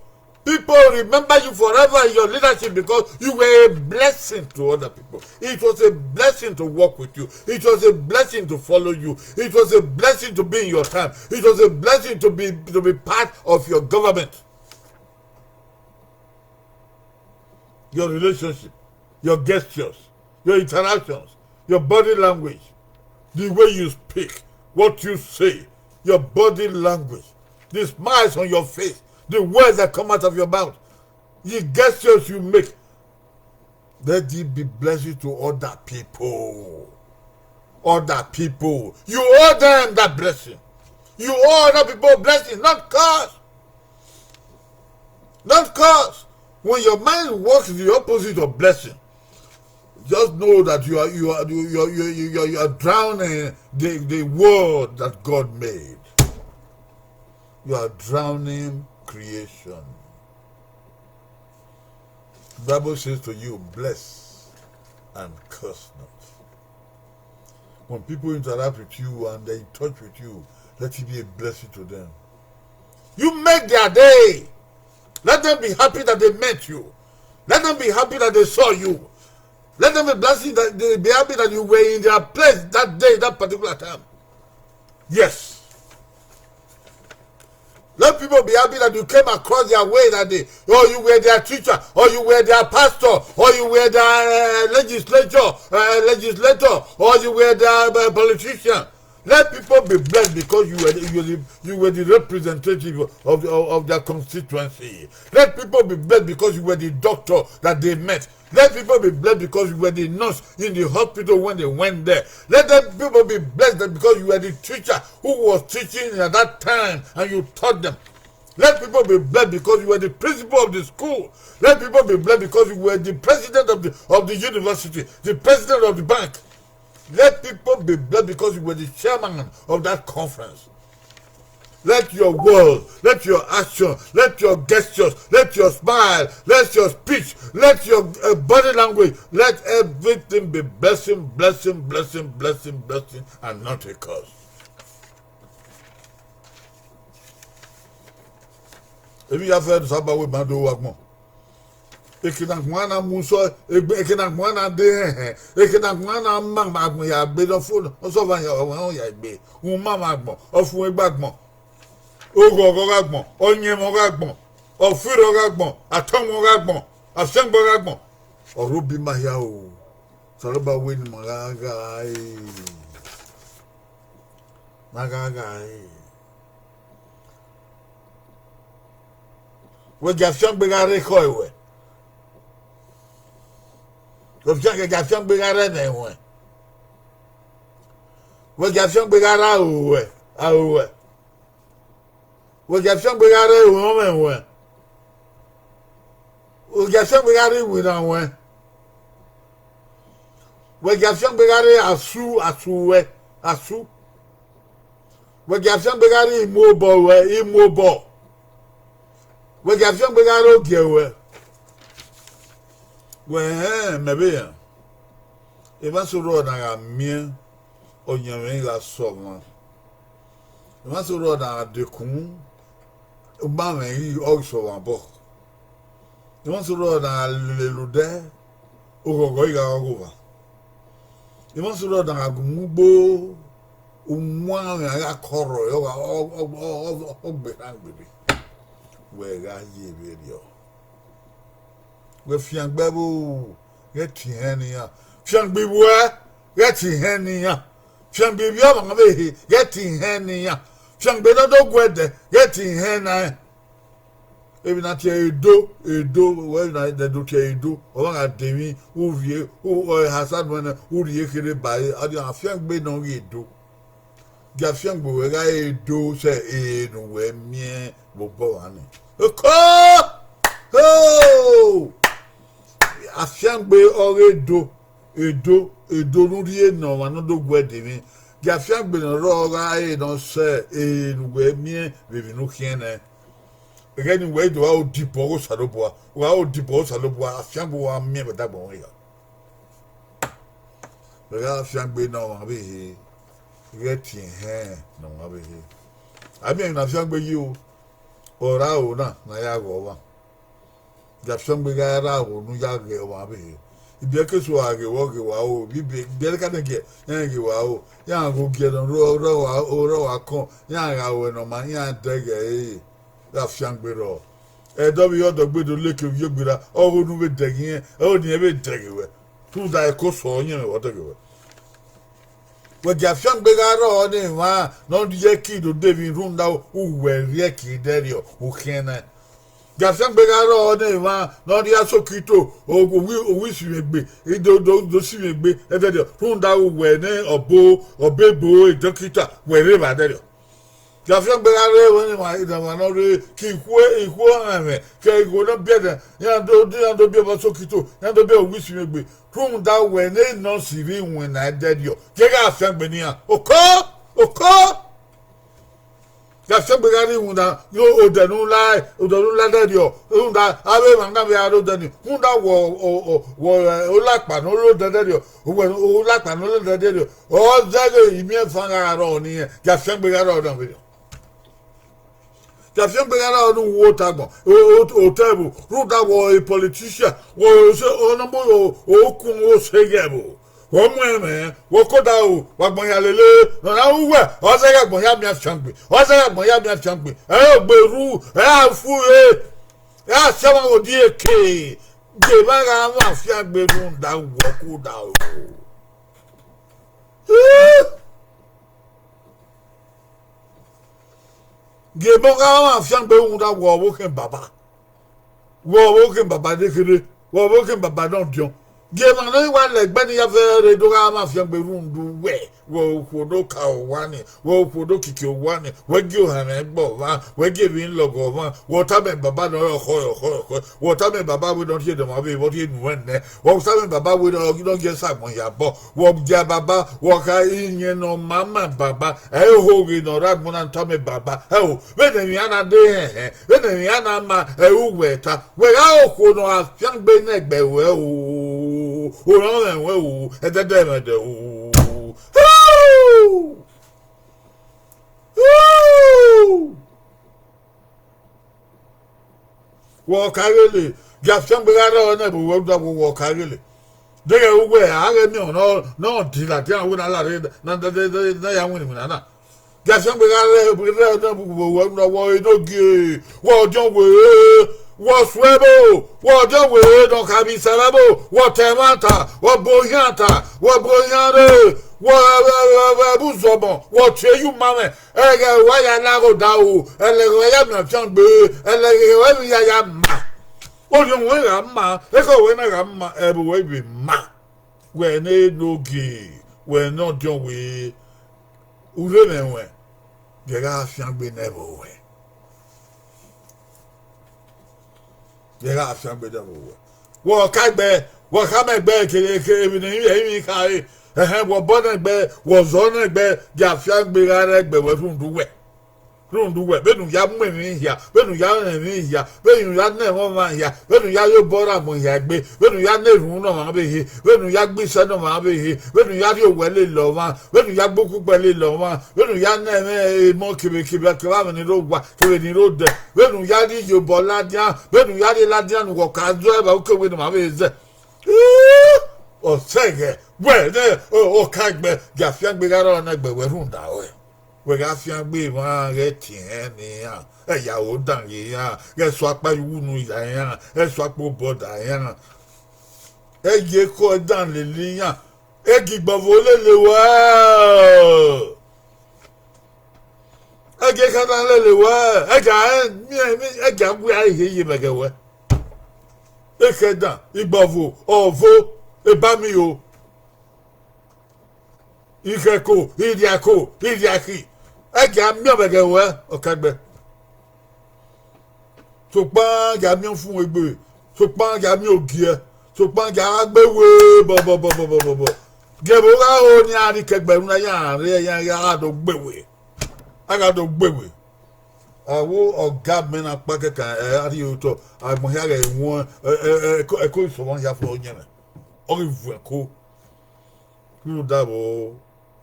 People remember you forever in your leadership because you were a blessing to other people. It was a blessing to work with you. It was a blessing to follow you. It was a blessing to be in your time. It was a blessing to be, to be part of your government. Your relationship. Your gestures, your interactions, your body language, the way you speak, what you say, your body language, the smiles on your face, the words that come out of your mouth, the gestures you make, let it be blessing to other people. Other people. You owe them that blessing. You owe other people blessing, not curse. Not curse. When your mind works the opposite of blessing, just know that you are you are you you you you, you are, you are drowning the, the world that God made. You are drowning creation. Bible says to you, bless and curse not. When people interact with you and they're in touch with you, let it be a blessing to them. You make their day. Let them be happy that they met you. Let them be happy that they saw you. Let them be blessed that they be happy that you were in their place that day, that particular time. Yes. Let people be happy that you came across their way that day, or you were their teacher, or you were their pastor, or you were their uh, legislature, uh, legislator, or you were their uh, politician. Let people be blessed because you were the, you were the, you were the representative of, the, of their constituency. Let people be blessed because you were the doctor that they met. Let people be blessed because you were the nurse in the hospital when they went there. Let them people be blessed because you were the teacher who was teaching at that time and you taught them. Let people be blessed because you were the principal of the school. Let people be blessed because you were the president of the of the university, the president of the bank. Let people be blessed because you were the chairman of that conference. Let your words, let your action, let your gestures, let your smile, let your speech, let your uh, body language, let everything be blessing, blessing, blessing, blessing, blessing, and not a curse. Emwi ya fẹ ne Osanobua wẹ ma do ru agbọn. Eke ne agbọn na mu sọ egbe, eke ne agbọn na de hẹnhẹn, eke ne agbọn na ma agbọn ya gbe nọ fo, ọsọmọ ya ọmwa ya gbe, uma ma agbọn, ọfumwegbe agbọn, oghọghọ gha agbọn, ọyẹnmwẹ gha agbọn, ọfirọ gha agbọn, atọmwẹ gha agbọn, afiangbe gha agbọn. Ọ rre obi ma hia o. Osanobua wẹ ne ima gha gha ẹre. Ma gha gha ẹre. Wẹ gie afiangbe gha rre ekhọe ruẹ. Wẹ gie afiangbe gha rre ẹmwẹ ruẹ. Wẹ gie afiangbe gha rre aro ruẹ, aro ruẹ. Wẹ gie afiangbe gha rre orọnmwẹ ruẹ. Wẹ gie afiangbe gha rre iwinna ruẹ. Wẹ gie afiangbe gha rre asu, asu ruẹ, asu. Wẹ gie afiangbe gha rre imuobọ ruẹ, imuobọ. Wẹ gie afiangbe gha rre ogie ruẹ. Wẹ hẹn mẹ vbe rẹn. Emwa sẹ orọ na gha miẹn ọyẹnmwẹ gha sẹ ọmwa. Emwa sẹ orọ na gha dekun, uma mwẹ ghi ọ ghi sẹ ọmwa obọ. Emwa sẹ orọ na gha lele odẹ, oghọghọ ghi gha ọghọmwa. Emwa sẹ orọ na gha gu mu ugbo, uwanmwẹ gha kọrọ, ọ gha ọ gberhan gberre. Wẹ gha ye vberriọ. Wẹ fiangbe ẹvbo, ghẹ tie ihẹn ne iran. Fiangbe iwuẹ, ghẹ tie ihẹn ne iran. Fiangbe ivbi ọmwa ọvbehe, ghẹ tie ihẹn ne iran. Fiangbe ne ọ do gu ẹdẹ, ghẹ tie ihẹn na rẹn. Emwi na tie ẹre Edo, Edo, wẹ na do tie ẹre Edo, ọmwa gha de emwi, u rhie, u, ọ, Hasan wẹ nẹ, u rhie kherhe ba ẹre, ọ dia fiangbe ne ọ ghi Edo. Gie afiangbe ruẹ gha re Edo sẹ ehe ne uwẹ miẹn vbe obọ ọmwa ni. Oko! Ho! Afiangbe ọghe Edo, Edo, Edo ne u rhie ne ọmwa ne ọ do gu ẹdẹ emwi. Gie afiangbe ne ọ rrọọ gha re ne ọ sẹ ehe ne uwẹ miẹn vbe emwi ne u khian nẹ. Ẹghẹ ne uwẹ i do gha odibo ọghe Osanobua, u gha odibo ọghe Osanobua, afiangbe uwa miẹn vbe ẹdagbọn mwẹ hia. Wẹ gha fiangbe ne ọmwa ọvbehe, ghẹ tie ihẹn ne ọmwa ọvbehe. A miẹn emwi ne afiangbe yi o, ọ rre aro na ne a ya ghẹ ọmwa. Gie afiangbe gha rre aro ne u ya ghẹ ọmwa ọvbehe. Ibiẹkesu gha ghe wẹ, ọ ghe wa o, ibiẹka ne giẹ, iran ghe wa o, iran ghe ogiẹ ne ọ rre wa kọn, iran gha ruẹ ne ọ ma, iran dẹghe ẹre. Gha fiangbe rrọọ. Ẹdẹ ọvbehe ọdọ gbe do leke ovbi egbe ra, ọghe unu vbe dẹghe irẹn, ọghe ne irẹn vbe dẹghe ruẹ. Rhunmwuda ẹko sẹ ọyẹnmwẹ vbe ọ dẹghe ruẹ. Wẹ gie afiangbe gha rrọọ ne emwa ne ọ rhie ẹki do de emwi rhunmwuda uwẹ rhie ẹki dẹrriọ, u khian nẹ. Gie afiangbe gha rrọọ ne emwa ne ọ rhie asokito, owi, owi isimwegbe, i do, do, do simwegbe ẹdẹrriọ, rhunmwuda uwẹ ne ọbo, ọbo ebo, dọkita, wẹ rre evba dẹrriọ. Gie afiangbe gha rrọọ ne emwa, ne emwa ne ọ rre ke ikhuo, ikhuo ọmwẹmwẹ, ke ikhuo ne ọ biẹ ẹdẹ, iran do, iran do biẹ ọba asokito, iran do biẹ owi isimwegbe, rhunmwuda uwẹ ne nurse rre iwinna ẹdẹrriọ, gie gha afiangbe ne iran. Oko! Oko! Gie afiangbe gha rre iwinna, yo, odẹ ne u la, odẹ ne u la ẹdẹrriọ, rhunmwuda avbe emwa na vbe gha rre odẹ ni, rhunmwuda wẹ, o, o, wẹ, eh, olakpa ne ọ rre odẹ ẹdẹrriọ, wẹ olakpa ne ọ rre odẹ ẹdẹrriọ, ọ zẹghe imiẹnfan gha rrọọ ne irẹn, gie afiangbe gha rrọọ ne vberriọ. Gie afiangbe gha rrọọ ne uwu ota agbọn, o, o, ota ẹvbo, rhunmwuda wẹ politician, wẹ ọre ọnọmọ okun oseghe ẹvbo. Wẹ mu ẹmwẹ, wẹ kodaro, wa gbọn ya lele, ne ọ na ru wẹ, ọ zẹ gha gbọn ya miẹn afiangbe, ọ zẹ gha gbọn ya miẹn afiangbe, ẹ i re ogbe erhu, ẹ i ra fu re, ẹ i ra si ọmwa vbe odieke, gie emwa gha mwẹ afiangbe rhunmwuda wẹ kodaro. Gie emọ gha mwẹ afiangbe rhunmwuda wẹ ọvbokhan baba. Wẹ ọvbokhan baba nekherhe, wẹ ọvbokhan baba ne ọdiọn. Gie emwa ne wa lẹ ẹgbẹ ne ya fẹrẹ rre do gha mwẹ afiangbe rhunmwuda uwẹ, wẹ okhuo ne oka owa ni, wẹ okhuo ne okiki owa ni, wẹ gie ohanmwẹ gbe ọmwa, wẹ gie emwi lọghọ ọmwa, wẹ tama baba ne ọ rẹ ọkhọ, ọkhọ, ọkhọ, wẹ tama baba wẹ ne ọ rhie ne ọmwa vbe, vbe ọ rhie nuẹn nẹ, wẹ tama baba wẹ ne ọ, ne ọ gie sa agbọn ya bọ, wẹ gie baba, wẹ kha iyẹn ne ọ ma ma baba, ẹ i ho ghe ne ọ rre agbọn na tama baba, ẹ o, vbene emwi a na de hẹnhẹn, vbene emwi a na ma, ẹ i ru wẹ ta, wẹ gha re okhuo ne ọ gha fiangbe ne ẹgbẹ ruẹ o, orọnmwẹ ruẹ o, ẹdẹdẹmwẹdẹ o. Wẹ ọka ghele, gie afiangbe gha rrọọ ne ẹvbo ruẹ rhunmwuda wẹ ọka ghele. Deghẹ uwẹ a ghẹ miẹn ọmwa ne ọ di ladian wẹ ne a lare ne a ya winna iwinna na. Gie afiangbe gha rrọọ ne ẹvbo ruẹ rhunmwuda wẹ ọre ne ogie, wẹ ọdiọn wẹ, wẹ ọsuẹbo, wẹ ọdiọn wẹ ne ọ kha vbe isẹvẹbo, wẹ ọta ẹmwata, wẹ ọba ohian ta, wẹ ọba ohian rre, wẹ, wẹ, wẹ, wẹ vbe uzọmọ, wẹ ọtieyo umamwẹ, ẹghẹ wa ya la ghe odaro, ẹlẹghẹ wa ya miẹn afiangbe, ẹlẹghẹ wa vbe ya ya ma. Orhiọn ruẹ gha ma, ekhọe ruẹ na gha ma, ẹvbo ruẹ vbe ma. Wẹ ne ogie, wẹ ne ọdiọn wẹ, u rre mwẹ ruẹ, gie gha fiangbe ne ẹvbo ruẹ. Gie gha fiangbe ne ẹvbo ruẹ. Wẹ ọka ẹgbẹ, wẹ khama ẹgbẹ kere, kere emwi ne ivbi ẹrinmwi khare. Ẹhẹn, wẹ obọ ne ẹgbẹ, wẹ ọzọ ne ẹgbẹ, gie afiangbe gha rre ẹgbẹ ruẹ rhunmwuda uwẹ. Rhunmwuda uwẹ, vbene u ya mu emwi hia, vbene u ya rẹn emwi hia, vbene u ya na ẹmwẹ ọmwa hia, vbene u ya ye obọ rre agbọn hia egbe, vbene u ya na erhunmwu ne ọmwa vbe he, vbene u ya gbe isẹ ne ọmwa vbe he, vbene u ya rhie owẹ lele ọmwa, vbene u ya gbe ukpukpẹ lele ọmwa, vbene u ya na ẹmwẹ emọ kevbe kevbe kevbe avbe ni rre owa kevbe ni rre odẹ, vbene u ya rhie iyobọ ladian, vbene u ya rhie ladian ne uwẹ ọ ka zẹ evba ukewe ne ọmwa vbe zẹ. Ọ sẹghẹ, wẹ ne ọka egbe, gie afiangbe gha rrọọ ne ẹgbẹ ruẹ rhunmwuda ruẹ. Wẹ gha fiangbe emwa ghẹ tie ẹn ne iran, ẹ ya ro dan ye iran, ghẹ sẹ akpa ye uwu unu ya iran, ẹ sẹ akpa obọ da iran. Ẹ ye ekhọe dan lele iran, ẹ gie igbọvo lele ruẹ. Ẹ gie ekhọe dan lele ruẹ, ẹ gie a miẹn, ẹ gie a gu aro hie ye mẹ ghẹ ruẹ. Ekhọe dan, igbọvo, ọvo, ebamiẹn o. Ikhẹko, irhiako, irhiakhi, ẹ gie a miẹn ọmwẹ ghẹ ruẹ, ọka egbe. Sokpan gie a miẹn ofun egbe, sokpan gie a miẹn ogiẹ, sokpan gie a gha gbe we bọbọbọbọbọbọ. Gie ẹvbo gha ho ne iran rhie ikẹgbẹ unu na, iran rre, iran gha do gbe we, a gha do gbe we. Avbe ọga mẹ na kpa kẹkan, ẹ, a rhie otọ, agbọn hia ghẹ wọn, ẹ, ẹ, ẹ, ẹko, ẹko isọmọ hia fo yẹn mẹ, ọ ghi vuẹn ẹko. Rhunmwuda vbo,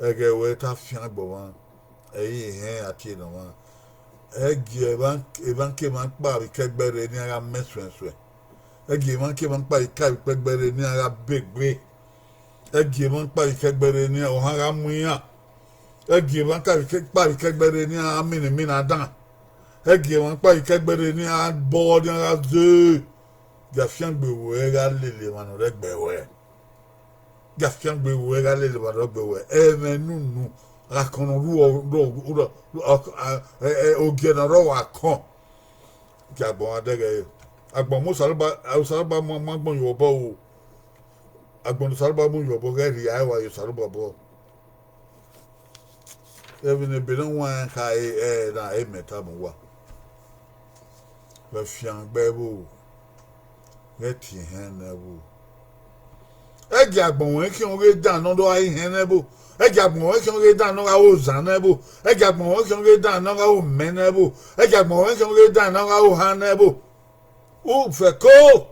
ẹghẹ ruẹ ta fiangbe ọmwa, ẹ i re ehẹn a tie ne ọmwa. Ẹ gie emwa, emwa ke emwa kpa vbe ikẹgbẹ rre ne iran gha mẹ suẹnsuẹn. Ẹ gie emwa ke emwa kpa vbe ikẹgbẹ rre ne iran gha begbe. Ẹ gie emwa kpa vbe ikẹgbẹ rre ne ohan gha mu iran. Ẹ gie emwa kpa vbe ikẹgbẹ rre ne iran gha mina imina dan. Ẹgie emwa ọkpa i kẹgbe rre ne iran bọ ne iran gha zẹ, gie afiangbe ruẹ gha lele emwa ne ọ rre ẹgbẹ ruẹ. Gie afiangbe ruẹ gha lele emwa ne ọ rre ẹgbẹ ruẹ. Ẹmwẹ nunu, akọn ne ọ rre, ogiẹ ne ọ rre akọn. Gie agbọn gha dẹghẹ ẹre. Agbọn mu Osanobua, Osanobua mu, mu agbọn ye obọ o. Agbọn ne Osanobua mu ye obọ ghẹ rhie ẹre wa ye Osanobua obọ. Emwi ne ebe ne ọ huanrẹn khare ẹre na, ẹre mẹ tama uwa. Vbe fiangbe ẹvbo, ghẹ tie ihẹn ne ẹvbo. Ẹgie agbọn ruẹ khian ghe dan ne ọ gha re ihẹn ne ẹvbo. Ẹgie agbọn ruẹ khian ghe dan ne ọ gha re ozan ne ẹvbo. Ẹgie agbọn ruẹ khian ghe dan ne ọ gha re omẹ ne ẹvbo. Ẹgie agbọn ruẹ khian ghe dan ne ọ gha re ohan ne ẹvbo. U fẹko.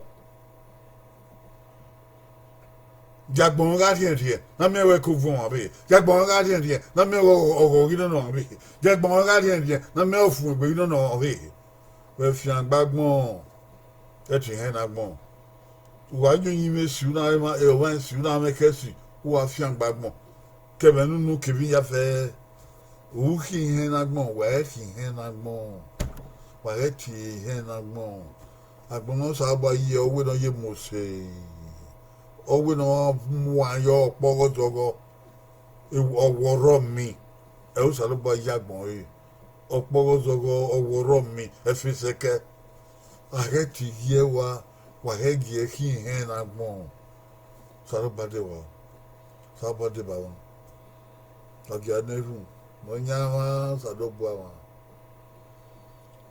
Gie agbọn ruẹ gha rhiẹnrhiẹn ne a miẹn wẹ ke u vuọn ọmwa ọvbehe. Gie agbọn ruẹ gha rhiẹnrhiẹn ne a miẹn wẹ ọghọ ghi nọ ne ọmwa ọvbehe. Gie agbọn ruẹ gha rhiẹnrhiẹn ne a miẹn ọfumwegbe ghi nọ ne ọmwa ọvbehe. Vbe fiangbe agbọn, ẹ tie ihẹn ne agbọn. U gha ye uyinmwẹ esi, u na mwẹ emwa, ọmwa esi, u na mwẹ ẹkẹsi, u gha fiangbe agbọn. Ke ẹmwẹ nunu, ke emwi ya fẹ. U khian ihẹn ne agbọn, wa i khian ihẹn ne agbọn. Wa ghẹ tie ihẹn ne agbọn. Agbọn ne Osanobua ye, ọ wẹ ne ọ ye Mosis, ọ wẹ ne ọ mu uan ye ọkpọghọ zọghọ. Ọwọrhọ miẹn, ẹ Osanobua ye agbọn ẹre. Ọkpọghọ zọghọ, ọwọrhọ miẹn, ẹfe sẹkẹ. A ghẹ te iye ẹre wa, wa ghẹ gie khian ihẹn ne agbọn. Osanobua deba, Osanobua deba mwa. A gia ne erhunmwu ne ọ yan mwa, Osanobua mwa.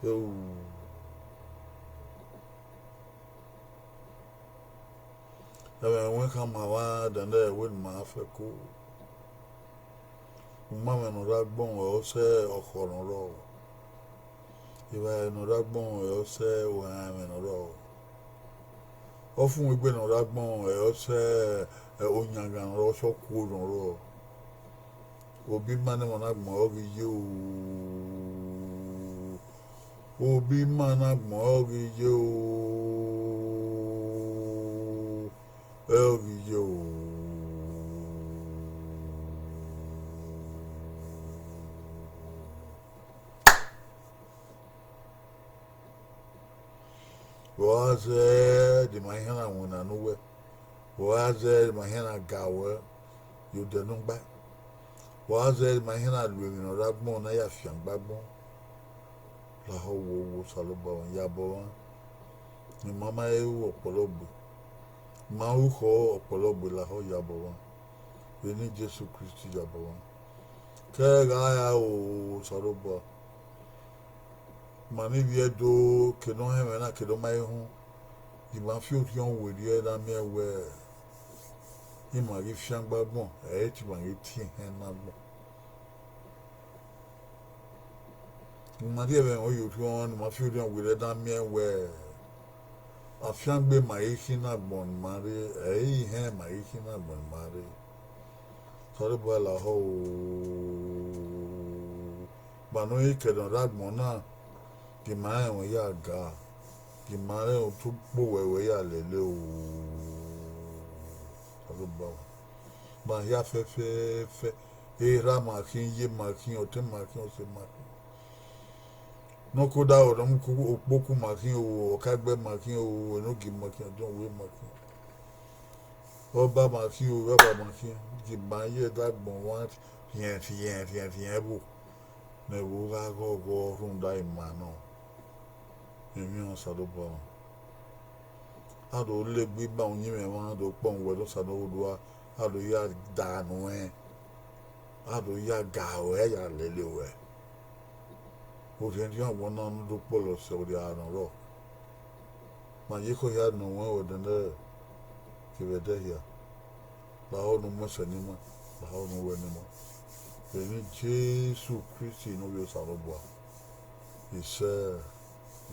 Eo. Ẹmwẹ ruẹn khama mwa dandan wẹ ne ima fẹko. Umamwẹ ne ọ rre agbọn, ọ sẹ ọkhọ ne ọ rrọọ. Evbare ne ọ rre agbọn, ọ sẹ ohanmwẹ ne ọ rrọọ. Ọfumwegbe ne ọ rre agbọn, ọ sẹ oyanghan ne ọ rrọọ, ọ sẹ okuo ne ọ rrọọ. Obọ ima ne emwa na gbọn ọ ghi ye o. Obọ ima na gbọn ọ ghi ye o. Ẹ ọ ghi ye o. Vbe ọ gha zẹ de ima hia na winna ne uwẹ, vbe ọ gha zẹ de ima hia na ga ruẹ ye odẹ ne u gba, vbe ọ gha zẹ de ima hia na lu emwi ne ọ rre agbọn ne a ya fiangbe agbọn, lahọ wo, wo Osanobua mwa, yabọ mwa, ne ima ma he ru ọkpọlọgbe, ima ru khọ ọkpọlọgbe, lahọ yabọ mwa, vbe eni Jesu Kristi yabọ mwa. Ke ẹ gha ra o, Osanobua. Ma ne ivbi Ẹdo, ke ne ọ họn ẹmwẹ na, ke ne ọ ma he họn, ima fi orhiọn werriẹ ne a miẹn wẹ ima ghi fiangbe agbọn, ẹ i re te ima ghi tie ihẹn ne agbọn. Ima rhie ẹmwẹ họn ye orhiọn ne ima fi orhiọn werriẹ ne a miẹn wẹ afiangbe ma i khin ne agbọn ne ima rre, ẹ i re ihẹn ma i khin ne agbọn ne ima rre. Osanobua lahọ o, ma ne ọ i kẹ ne ọ rre agbọn na, gie ima rẹn ruẹ ya ga, gie ima rẹn otọ ukpo wẹ ruẹ ya lele o. Osanobua, ma hia fẹfẹfẹ, erha ma khin, iye ma khin, ọtẹn ma khin, ọse ma khin. Ne ọ ke odaro ne ọ mu ukpo ku ma khin o, ọkaegbe ma khin o, enogie ma khin, ọdiọn uwe ma khin. Ọba ma khin o, ivbaba ma khin, gie ima ye ẹdẹ agbọn mwa rhiẹnrhiẹn rhiẹnrhiẹn ẹvbo, ne ẹvbo gha ghọghọ rhunmwuda ima nọ. Emwi Osanobua mwa. A do legbe ima uyinmwẹ mwa, a do kpọnmwẹ uwẹ ne Osanobua, a do ya da nuẹn, a do ya ga ruẹ, a ya lele ruẹ. Orhiẹnrhiẹn agbọn na ne u do kpọlọ sẹ, orhiọn ne ọ rrọọ. Ma ye ekhọe hia nọ ruẹn, wẹ nene kevbe ẹdẹ hia. Lahọ ne u mu ẹsẹ ne ima, lahọ ne u ru ẹe ne ima. Vbe eni Jesu Kristi ne Ovbi Osanobua. Isẹ,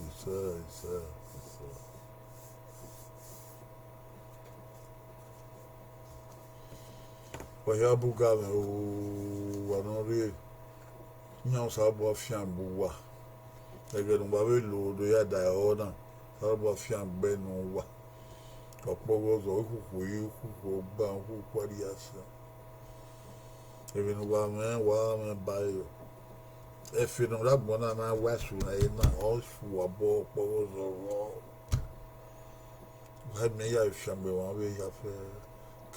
isẹ, isẹ, isẹ. Wa hia bu ga mwẹ o, uwa ne ọ rrie, iran Osanobua fiangbe uwa. Ẹghẹ ne uwa vbe lo do ya da ẹre na, Osanobua fiangbe ne uwa. Ọkpọghe ọzọ, ukhukhu, ukhukhu ọgban, ukhukhu arriasia. Emwi ne uwa mwẹ, wa mwẹ ba ẹre. Efe ne ọ rre agbọn na na wa su na, ena ọ su abọ ọkpọgho zọghọ. Wa miẹn ya fiangbe emwa vbe hia fẹ,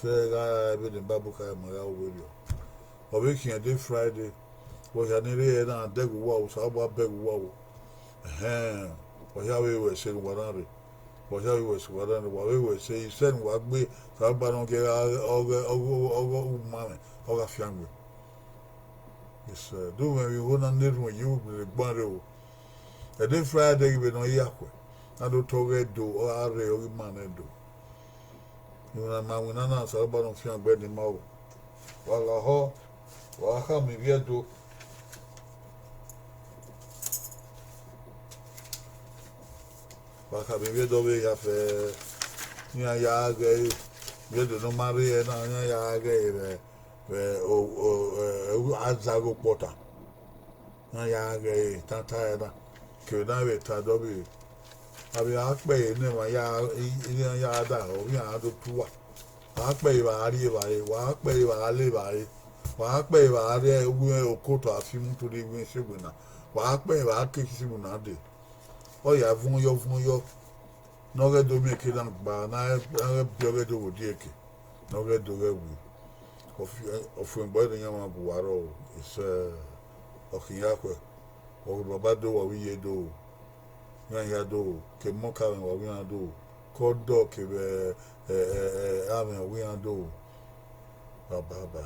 ke gha vbe ne Bible kha ma gha ru vberriọ. Ọ vbe khian de Friday, vbe ọ hia ni rre na, dẹghe uwa o, Osanobua bẹghe uwa o. Ẹhẹn, wa hia vbe ru ẹse ne uwa na rre, wa hia vbe ru ẹse uwa na rre, wa vbe ru ẹse, isẹ ne uwa gbe, Osanobua ne ọ gie gha ọghe ọghe ọghe u ma mwẹ, ọ gha fiangbe. Isẹ, do mwẹ vbe igho na na erhuẹn ye u rre egban rre o. Ẹdẹ Friday ghi vbe nọ hia khuẹ, na do tọ ọghe Ẹdo, ọ gha rre, ọ ghi ma ne Ẹdo. Iwinna ma winna na, Osanobua ne ọ fiangbe ne ima o. Wa lahọ, wa khama ivbi Ẹdo. Wa khama ivbi Ẹdo vbe hia fẹ, iran ya ghẹ ẹre, ivbi Ẹdo ne ọ ma rre ẹre na, iran ya ghẹ ẹre vbe, vbe o, o, ẹ, azagha okpọta. Iran ya ghẹ ẹre tata ẹre na, kevbe ne a vbe ta dọvbe, a vbe a kpẹre ne emwa ya, iran ya da, ọ ghi iran do tuwa. Wa kpẹre vbe a rri evbare, wa kpẹre vbe a le evbare, wa kpẹre vbe a rrie iwinna okoto a fi mu turu iwinna isegbe na, wa kpẹre vbe a ke isegbe na dee. Ọ ya vuọn yọ, vuọn yọ, ne ọ ghẹ do miẹn eke na gba, ne a ghẹ biẹ ọghe do vbe odieke, ne ọ ghẹ do ghẹ wi. Ọfuẹn, ọfuẹn egbe ne iran mwa gu uwa rrọọ, isẹ, ọ khian ya khuẹ, wa ghi baba do, wa ghi ye do, iran hia do, ke emọ ka mwẹ wa ghi iran do, ke ọdọ kevbe, ẹ, ẹ, ẹ, amwẹ wa ghi iran do, baba ba.